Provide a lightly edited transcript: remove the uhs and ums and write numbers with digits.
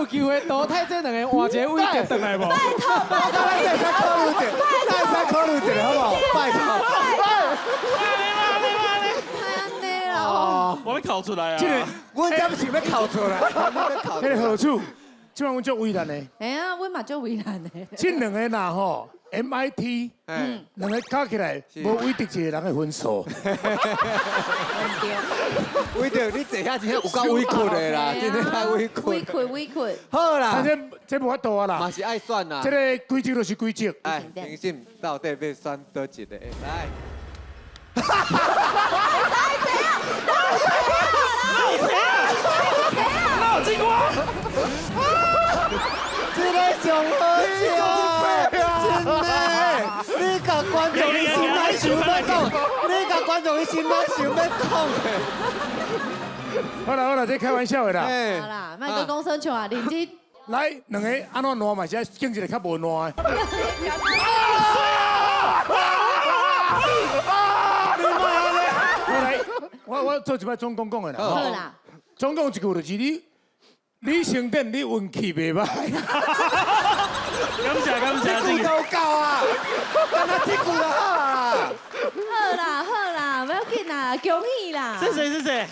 機會淘汰這兩个換一个位置轉來無？拜託拜託，咱會使考慮一下，咱會使考慮一下，好無？拜託。太按呢啦。我欲哭出來啊！這個阮才是欲哭出來。彼个何處，這擺阮足為難的。哎呀，阮嘛足為難的。這兩个人吼，MIT，兩个加起來無偉德一个人的分數。偉德，你坐遐真正有夠委屈的啦，真正較委屈。委屈委屈。好啦，反正這無法度啊啦。嘛是愛選啦。這个規則就是規則。來，評審到底欲選佗一个？來。怎樣？誰啊？腦筋瓜。這个上好笑，真的。你共觀眾你心內想欲講，你共觀眾你心內想欲講的。好啦好啦，這開玩笑的啦。好啦，莫閣講耍笑啊，認真。來，兩个按怎爛嘛是愛揀一个較無爛的。你莫按呢。我來，我做一擺總共講的啦。好啦。總共一句就是你，李聖典你運氣袂䆀。感謝感謝。這句都夠啊，敢若這句就好啊。好啦好啦，不要緊啦，恭喜啦。謝謝謝謝。